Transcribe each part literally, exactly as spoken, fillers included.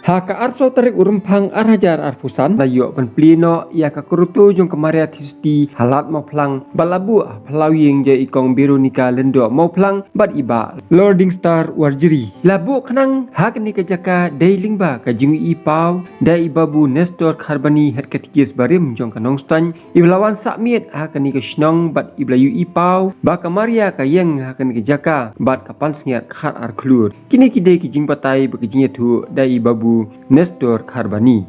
Ha ka arphew tarik u Rymphang ar hajar arphew san, la ïoh ban plie noh ïa ka grotto jong ka Maria Theisotti ha Lad Mawphlang, bad la buh ha phyllaw ïing jong i Kong Veronica Lyngdoh Mawphlang bad i Bah Lourdingstar Warjri. La buh khnang ha kane ka jaka dei lyngba ka jingïohi paw da i Babu Nestor Kharbani, Head Catechist barim jong ka Nongstoiñ, iba la wan sah miet ha kane ka shnong bad iba la ïohi paw ba ka Maria ka ïeng ha kane ka jaka bad ka pansngiat khadar khlur. Kine ki dei ki jingbatai bad ki jingïathuh da i Babu Nestor Kharbani.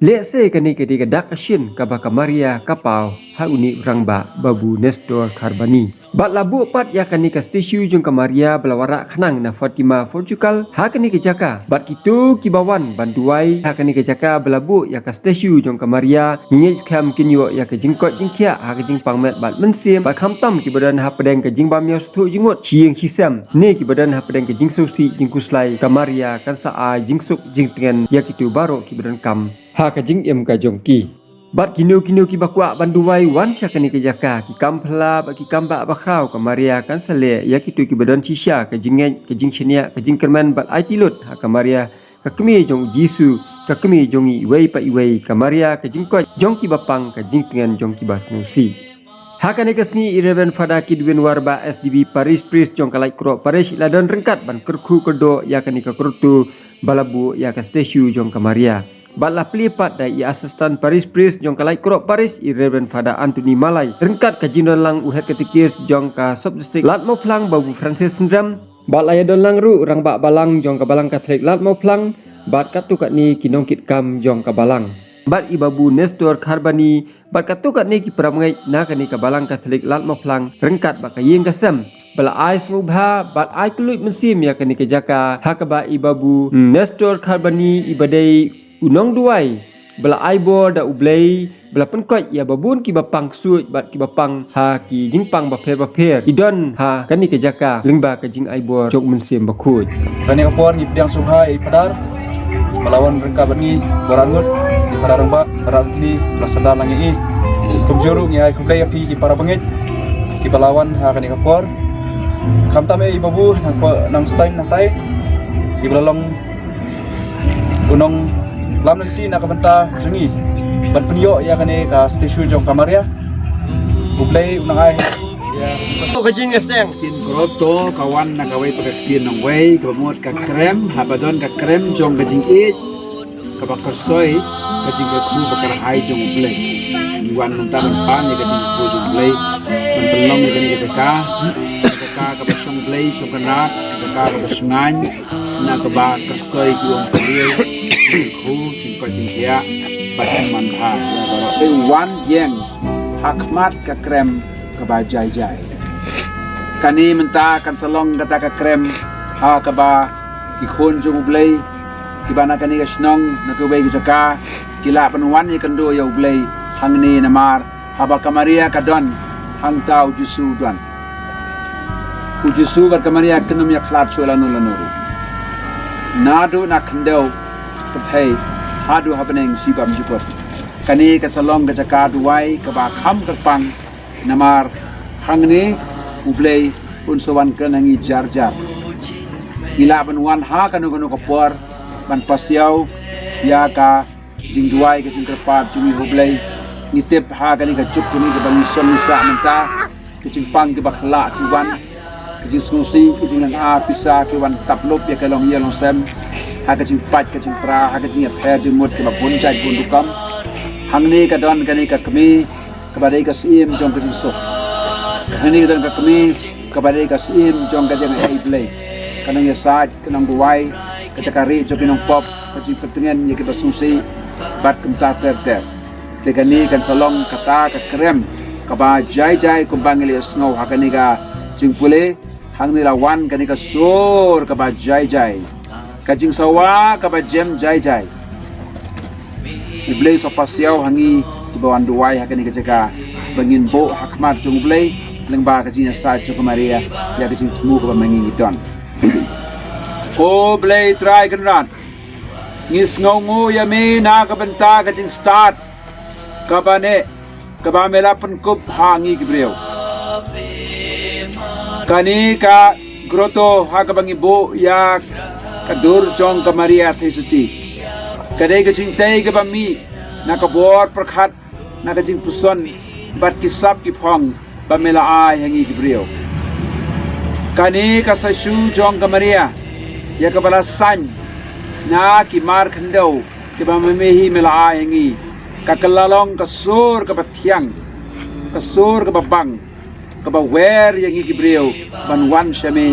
Lehse kane ka dei ka dak ka shin kaba ka Maria ka paw ha une u rangbah, Babu Nestor Kharbani. Bad la buh pat ïa kane ka statue jong ka Maria ba la wanrah khnang na Fatima, Portugal, ha kane ka jaka. Bad kito kiba wan ban duwai ha kane ka jaka ba la buh ïa ka statue jong ka Maria, ngi ngeit skhem kin ïoh ïa ka jingkoit jingkhiah ha ka jingpang met bad mynsiem, bad khamtam kiba don hapdeng ka jingbym ïoh sngewthuh jingmut shi ïing shi sem, ne kiba don hapdeng ka jingsngewsih jingkhuslai, ka Maria kan sa ai jingsuk jingtngen ïa kito baroh kiba donkam ha ka jingim ka jong ki. Bad kino kino kiba kwah ban duwai, wan sha kane ka jaka, ki kam phylla bad ki kam bah bakhraw, ka Maria kan sa leh ïa kito kiba don shisha ka jingngeit, ka jingshaniah, ka jingkyrmen bad aiti lut ha ka Maria, ka kmie jong u Jisu, ka kmie jong ngi iwei pa iwei, ka Maria ka jingkoit jong kiba pang, ka jingtngen jong kiba sngewsih. Ha kane ka sngi i Reverend Father Kidwin Warbah, S D B Parish Priest jong ka Laitkroh Parish, i la don ryngkat ban kyrkhu kyrdoh ïa kane ka grotto ba la buh ïa ka statue jong ka Maria. Bad la plie pat da i Assistant Parish Priest jong ka Laitkroh Parish, i Reverend Father Anthony Malai, ryngkat ka jingdon lang u Head Catechist jong ka Sub District Lad Mawphlang, Babu Francis Syndrem. Bad la ïadon lang ruh u Rangbah Balang jong ka Balang Katholik Lad Mawphlang bad katto katne ki nongkitkam jong ka Balang. Bad i Babu Nestor Kharbani bad katto katne ki para bangeit na kane ka Balang Katholik Lad Mawphlang ryngkat bad ka ïing ka sem, ba la ai sngewbha bad ai kylluid mynsiem ïa kane ka jaka, ha kaba i Babu Nestor Kharbani, iba dei u nongduwai ba la ai bor da U Blei, ba la pynkoit ïa babun kiba pang ksuid bad kiba pang ha ki jingpang bapher bapher, i don ha kane ka jaka lyngba ka jingai bor jong u Mynsiem Bakhuid. Kane ka por ngi pdiang sngewbha ïa i Padar ba la wan ryngkat bad ngi, Padar Ngut, i Padar Rangbah, Padar Anthony, ba la sdang lang ïa i. Kumjuh ruh ngi ai khublei ïa phi ki para bangeit kiba la wan ha kane ka por. Khamtam ïa i Babu Nang, Nongstoiñ nangtai, iba la long u nonglam lynti na ka bynta jong ngi ban pynïoh ïa kane ka statue jong ka Maria. U Blei u nang ai. Ka jingïaseng. Kin grotto ka wan na kawei pat ka ktien nongwei kaba mut ka krem, haba don ka krem jong ka jingïeit kaba kyrsoi, ka jingkyrkhu ba kyrhai jong U Blei. Ngi wan mynta ban pan ïa ka jingkyrkhu jong U Blei, ban pynlong ïa kane ka jaka, ka jaka kaba shong Blei, shong kynrad, ka jaka kaba shngaiñ, na kaba kyrsoi ki umphniang, jingkyrkhu, jingkoit jingkhiah, bad jingmanbha ïa baroh. Te wan ïeng ha khmat ka krem kaba jai jai. Kane mynta kan sa long kata ka krem ha kaba ki khun jong U Blei kiba na kane ka shnong, na kawei ka jaka, ki lah ban wan ïakynduh ïa U Blei hangne, namar haba ka Maria ka don, hangta U Jisu u don. U Jisu bad ka Maria kin ym ïakhlad shuh lano lano ruh, naduh na khyndew pyrthei haduh ha bneng shi bymjukut. Kane kan sa long ka jaka duwai kaba kham kyrpang, namar hangne U Blei un sa wan kren ha ngi jar jar. Ngi lah ban wan ha kano kano ka por ban pasiaw ïa ka jingduwai, ka jingkyrpad jong ngi ha U Blei. Ngi tip ha kane ka juk kane kaba ngi shong ngi sah mynta, ka jingpang kaba khlah ki wan, ka jingsngewsih, ka jinglynga pisa ki wan tap lup ïa ka longïing longsem, ha ka jingpait ka jingpra, ha ka jingïapher jingmut kaba bun jait bun rukom. Hangne ka don kane ka kmie kaba dei ka syiem jong ka jingsuk. Hangne ka don ka kmie kaba dei ka syiem jong ka jingaiei Blei, ka nongïasaid, ka nongduwai, ka jaka rieh jong ki nongpop, ka jingpyntngen ïa kiba sngewsih bad kumta ter ter. Te kane kan sa long kata ka krem kaba jai jai kumba ngi la ïohsngew ha kane ka jingpule. Hangne la wan kane ka sur kaba jai jai, ka jingsawa kaba jem jai jai. U Blei sa pasiaw ha ngi kiba wan duwai ha kane ka jaka, ba ngin buh ha khmat jong U Blei lyngba ka jingïasaid jong ka Maria ïa ka jingthmu kaba ma ngi ngi don. O Blei Trai Kynrad, ngi sngewnguh ïa me na ka bynta ka jingstad kaba neh kaba me la pynkup ha ngi ki briew. Kane ka grotto ha kaba ngi buh ïa ka dur jong ka Maria Theisotti, Ka dei ka jingtei kaba mih na ka bor pyrkhat, na ka jingpuson bad ki sap ki phong ba me la ai ha ngi ki briew. Kane ka sa shu jong ka Maria, ïa kaba la saiñ na ki mar khyndew kiba me hi me la ai ha ngi, ka kylla long ka sur kaba thiang, ka sur kaba bang, kaba wer ïa ngi ki briew ban wan sha me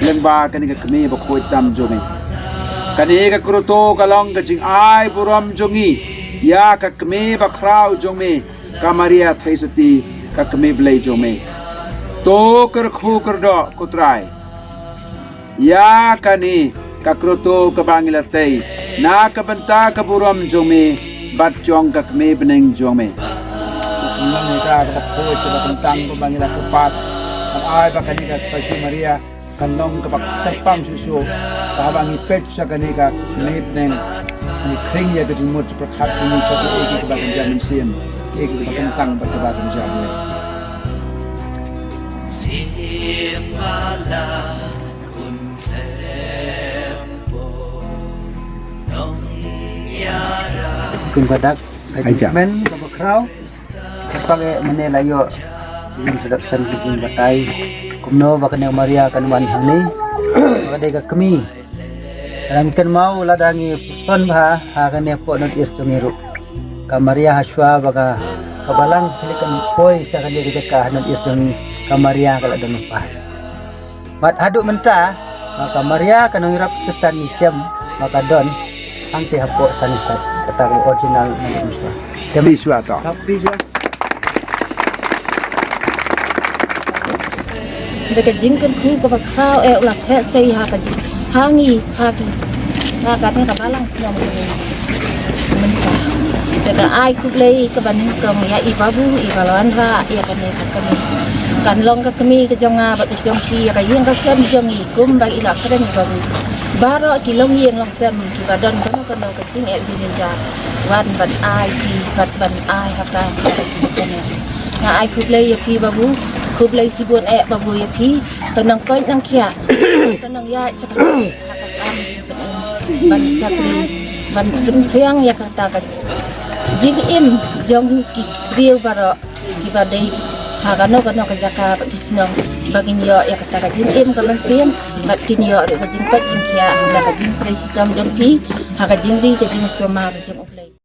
lyngba kane ka kmie bakhuid tam jong me. Kane ka kroto ka long ka jingai burom jong ngi ïa ka kmie bakhraw jong me, ka Maria Theisotti, ka kmie Blei jong me. To kyrkhu kyrdoh, ko Trai, ïa kane ka kroto kaba ngi la tei na ka bynta ka burom jong me bad jong ka kmie bneng jong me. Nang ïa ka kaba khuid kaba kyntang kaba ngi la kyrpad, bad ai ba kane ka Sa Shisha Maria kan long kaba kyrpang shuh shuh, ba haba ngi peit sha kane ka kmie bneng, ngi khring ïa ka jingmut jingpyrkhat jong ngi sha kaei kaei kaba kynja mynsiem, kaei kaei kaba kyntang bad kaba kynja burom. Kum ka dak ka jingkmen kaba khraw. Kyrpang eh mynne la ïoh introduction, ka jingbatai kumno ba kane ka Maria kan wan hangne. Ba ka dei ka kmie. Lada ngi kynmaw, lada ngi puson bha ha kane hapoh North East jong ngi ruh, ka Maria, hashwa ba ka, ka balang Katholik kan poi sha kane ka jaka ha North East jong ngi, ka Maria ka la don lypa. Bad haduh mynta, ba ka Maria ka nongïarap Khristan ngi shem ba ka don hangtei hapoh Sunnyside, kata ka original nongïarap Iswa. Te Iswa to. Happy Iswa. Da ka jingkyrkhu kaba khraw eh u la theh sei ha ka jing, ha ngi, ha ki, ha kane ka balang shnong jong ngi mynta. Da ka ai khublei kaba nyngkong ïa i Babu, i ba la wanrah ïa kane ka kmie. Kan long ka kmie ka jong nga bad ka jong phi, ïa ka ïing ka sem jong ngi, kumba i la kren i Babu. Baroh ki longïing longsem kiba don kano kano ka jingeh jingjynjar, wan ban ai ki, bad ban ai ha ka. Nga ai khublei ïa phi Babu, khublei shibun eh Babu ïa phi. To nang koit nang khiah, to nang ïaid sha ka, ha ka kam ban shakri, ban pynphriang ïa kata ka jingim jong ki briew baroh kiba dei ha kano kano ka jaka bad ki shnong, ba kin ïoh ïa kata ka jingim ka mynsiem, bad kin ïoh ruh ka jingkoit jingkhiah, da ka jingtrei shitom jong phi ha ka jingri ka jingsumar jong U Blei.